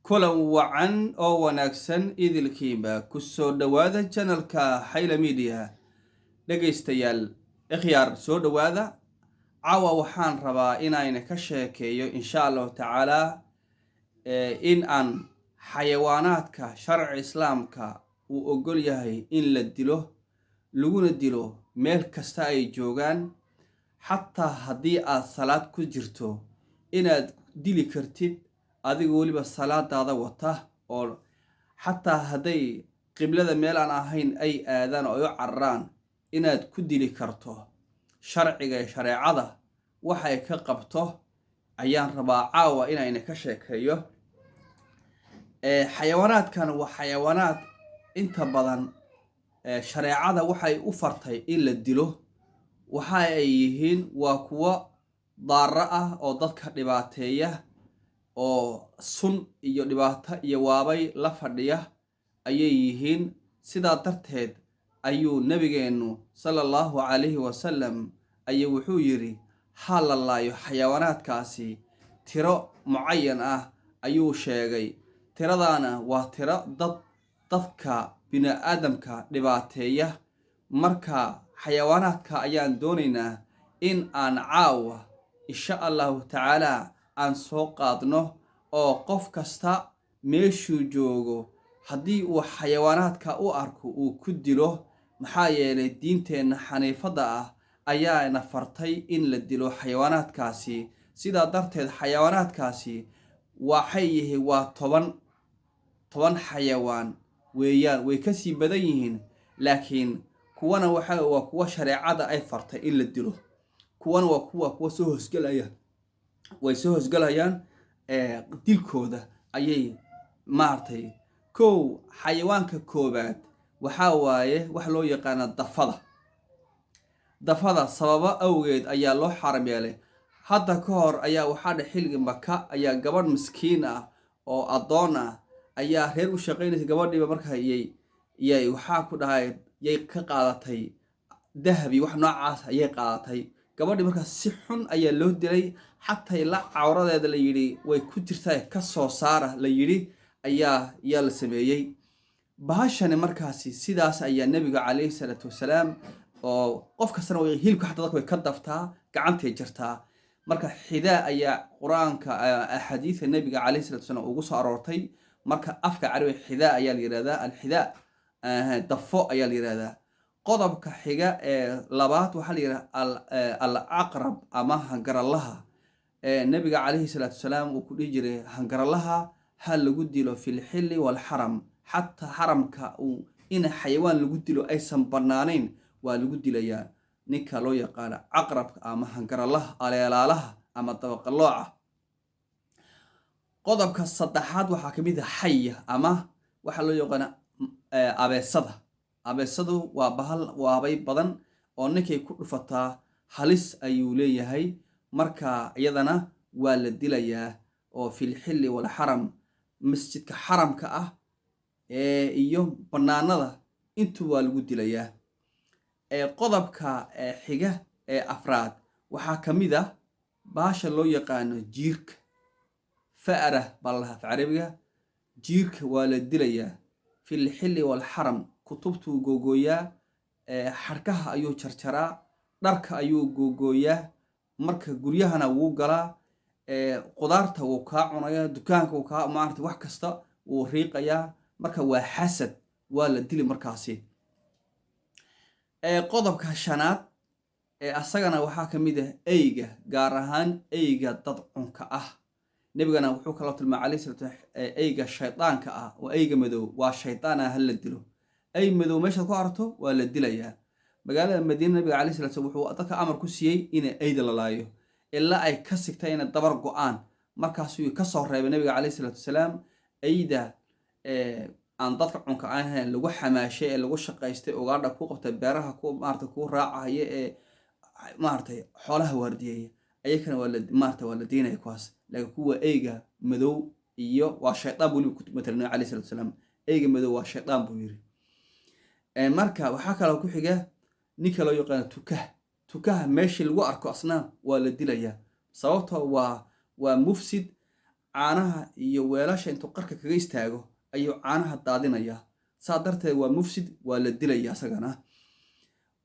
Kulan wacan oo wanaagsan idilkiinba ku soo dhowaada channelka Xayla Media. Dhegaystayaal ikhyaar, soo dhowaada. Caawa waxaan rabaa inayna ka sheekeeyo, insha Allahu tacaalaa, in aan xayawaanaadka sharci Islaamka uu ogol yahay in la dilo, laguna dilo meel kasta ay joogaan, xataa haddii aad salaad ku jirto inaad dili kartid adiga weliba salaadaada wata, oo xataa hadday qiblada meel aan ahayn ay aadaan oo ay u cararaan inaad ku dili karto. Sharciga ee shareecada waxay ka qabto ayaan rabaa caawa inayna ka sheekeeyo. Xayawaanaadkan waa xayawaanaad inta badan shareecada waxay u fartay in la dilo. Waxa ay yihiin waa kuwo daaro ah oo dadka dhibaateeya, oo sun iyo dhibaato iyo waabay la fadhiya ayay yihiin. Sidaa darteed ayuu Nabigeennu sala Allahu calayhi wasalam ayuu wuxuu yidhi: ha la laayo xayawaanaadkaasi. Tiro mucayan ah ayuu sheegay. Tiradaana waa tiro dadka bini-aadamka dhibaateeya. Marka xayawaanaadka ayaan doonaynaa in aan caawa, insha Allahu tacaalaa, aan soo qaadno, oo qof kasta meeshuu joogo haddii uu xayawaanaadka u arko uu ku dilo. Maxaa yeelay, diinteenna xaniifadda ah ayaana fartay in la dilo xayawaanaadkaasi. Sidaa darteed xayawaanaadkaasi waxay yihiin waa 10 xayawaan weeyaan. Way kasii badan yihiin, laakiin kuwana waxa waa kuwa shareecada ay fartay in la dilo, kuwana waa kuwa soo hosgelaya, way soo hosgelayaan dilkooda ayay maaragtay. Kow, xayawaanka koobaad waxaa waaye wax loo yaqaana dafada. Dafada sababo awgeed ayaa loo xaram yeelay. Hadda ka hor ayaa waxaa dhe xiligi Maka ayaa gabadh miskiin ah oo addoon ah ayaa reer u shaqaynaysa. Gabadhiiba markaa yay waxaa ku dhahay yay ka qaadatay dahabi, wax noocaas ayay qaadatay gabadhii. Markaa si xun ayaa loo dilay, xatay la cawradeeda la yidhi way ku jirtaa, ka soo saara la yidhi ayaa yaa la sameeyey bahashani. Markaasi sidaas ayaa Nebiga calayhi salaatu wasalaam, oo qof kastana hilibka xataa dadka way ka daftaa, gacantay jirtaa. Marka xidaa ayaa Qur-aanka, axaadiida Nebiga calayhi salatu wasalaam ugu soo aroortay. Marka afka Carabiga xidaa ayaa la yihahdaa, alxidaa, dafo ayaa la yihahdaa. Qodobka xiga ee labaad waxaa la yidhahda alcaqrab ama hangaralaha. Nebiga calayhi salaatu wasalaam uu ku dhihi jiray hangaralaha ha lagu dilo fi lxilli waalxaram. Xataa xaramka uu in xayawaan lagu dilo aysan bannaanayn waa lagu dilayaa ninka loo yaqaano caqrabka ama hangaralaha, aleelaalaha ama dabaqalooca. Qodobka saddexaad waxaa ka mid ah xaya ama waxaa loo yaqaana abeesada. Abeesadu waa bahal waabay badan oo ninkay ku dhufataa halis ayuu leeyahay. Marka iyadana waa la dilayaa, oo filxilli walxaram, masjidka xaramka ah iyo bannaanada intu waa lagu dilayaa. Qodobka xiga ee afraad waxaa ka mid ah baasha loo yaqaano jiirka, fa'ra baa la lahaa af Carabiga. Jiirka waa la dilayaa filxilli walxaram. Kutubtuu googooyaa, xadhkaha ayuu jarjaraa, dharka ayuu googooyaa, marka guryahana wuu galaa, qudaarta wuu kaa cunayaa, dukaanka wuu kaa maarata, wax kasta wuu riiqayaa. Marka waa xasad, waa la dili markaasi. Qodobka shanaad ee asagana waxaa ka mid ah eyga, gaar ahaan eyga dad cunka ah. Nebigana wuxuu kaloo tilmaamay alayhi salatu, eyga shaydaanka ah oo eyga madow waa shaydaan ah, hala dilo. Ey madow meeshaad ku aragto waa la dilayaa. Magaalada Madiina Nabiga alayhi salatu wuxuu dadka amar ku siiyey inay eyda la laayo ilaa ay ka sigtay inay dabar go-aan. Markaasuu kasoo reebay Nabiga calayhi salaatu wasalaam eyda aan dadka cunka ahayn, lagu xamaashay ee lagu shaqaystay, ugaadha ku qabtay, beeraha ku maarata ku raacaya, ee maaratay xoolaha waardiyeeya, ayakana waa la maarata waa la diinaya kuwaas. Laakiin kuwa eyga madow iyo waa shaydaan buu nabigu ku matalinay alayhi salatu wasalaam. Eyga madow waa shaydaan buu yiri. Marka waxaa kaloo ku xiga ninka loo yaqaano tukaha. Tukaha meeshii lagu arko asna waa la dilayaa, sababtoo waa mufsid. Caanaha iyo weelasha intuu qarka kaga istaago ayuu caanaha daadinayaa. Saa darteed waa mufsid, waa la dilaya isagana.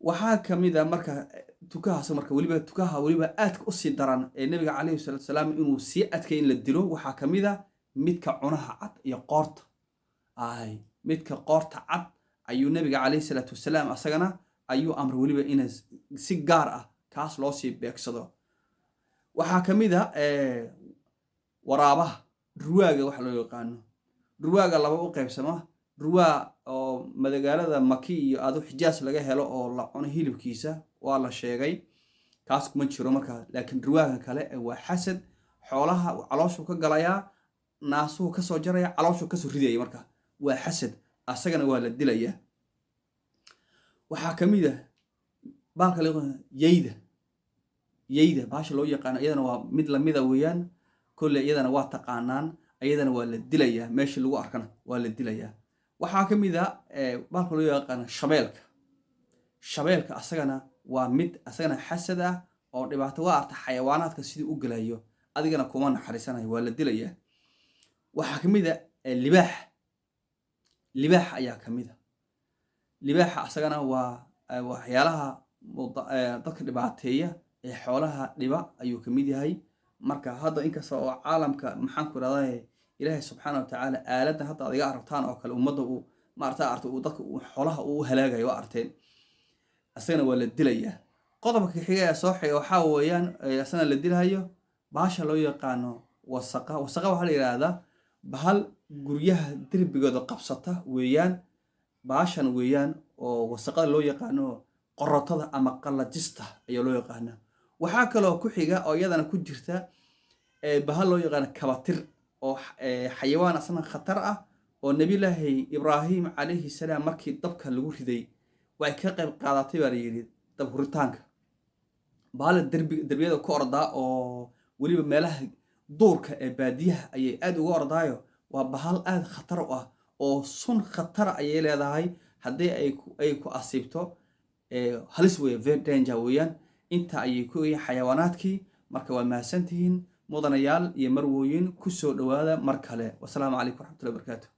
Waxaa kamid a marka tukahaas, marka weliba tukaha weliba aadka usii daran ee Nabiga calayhi salaatu wasalaam inuu sii adkay in la dilo, waxaa kamid a midka cunaha cad iyo qoorta ay, midka qoorta cad ayuu Nabiga calayhi salaatu wasalaam asagana ayuu amray weliba in si gaar ah kaas loo sii beegsado. Waxaa kamid a waraabaha, dhurwaaga waxa loo yaqaano. Dhurwaaga laba u qaybsama: dhurwaa oo magaalada Maki iyo adu Xijaas laga helo oo la cuno hilibkiisa, waa la sheegay, kaas kuma jiro markaa. Laakiin dhurwaaga kale waa xasad, xoolaha calooshuu ka galayaa, naasuhu kasoo jaraya, calooshuu kasoo ridaya, marka waa xasad, asagana waa la dilayaa. Waxaa kamid a baalka la yeyda, yeyda baasha loo yaqaano, iyadana waa mid lamida weeyaan. Kolley iyadana waa taqaanaan, iyadana waa la dilayaa, meeshii lagu arkana waa la dilayaa. Waxaa ka mid a baalka loo yaqaano shabeelka. Shabeelka asagana waa mid asagana xasad ah oo dhibaato. Waa arta xayawaanaadka sidii u gelayo, adigana kuma naxariisanayo, waa la dilayaa. Waxaa ka mid a libaax. Libaax ayaa ka mid a. Libaaxa asagana waa waxyaalaha dadka dhibaateeya ee xoolaha dhiba ayuu ka mid yahay. Marka hadda inkasta oo caalamka, maxaan ku irahdaa, Ilaahay subxaana watacaala aaladdan hadda ad iga aragtaan oo kale ummadda uu maarata arta uu dadka uu xoolaha uu halaagayo, waa arteen, asagana waa la dilayaa. Qodobka xiga ee soo xiga waxaa weeyaan asagana la dilahayo baasha loo yaqaano wasaqa. Wasaqa waxaa la yidhaahdaa bahal guryaha derbigooda qabsata weeyaan, baashan weeyaan oo wasaqada loo yaqaano, qorotada ama qalajista ayaa loo yaqaanaa. Waxaa kaloo ku xiga oo iyadana ku jirta bahal loo yaqaano kabatir oo xayawaan asna khatar ah oo Nabilaahi Ibraahim calayhi salaam markii dabka lagu riday way ka qayb qaadatay baa la yidhi dab huritaanka. Bahala derbiyada ku ordaa oo weliba meelaha duurka ee baadiyaha ayay aada uga ordaayo. Waa bahal aada khatar u ah oo sun khatara ayay leedahay. Haddii ay ku asiibto halis weeye, very danger weeyaan. Inta ayay ku yihiin xayawaanaadkii. Marka waa mahadsantihiin, mudanayaal iyo marwooyin, kusoo dhowaada mar kale. Wasalaamu calaykum waraxmatullahi wabarakaatu.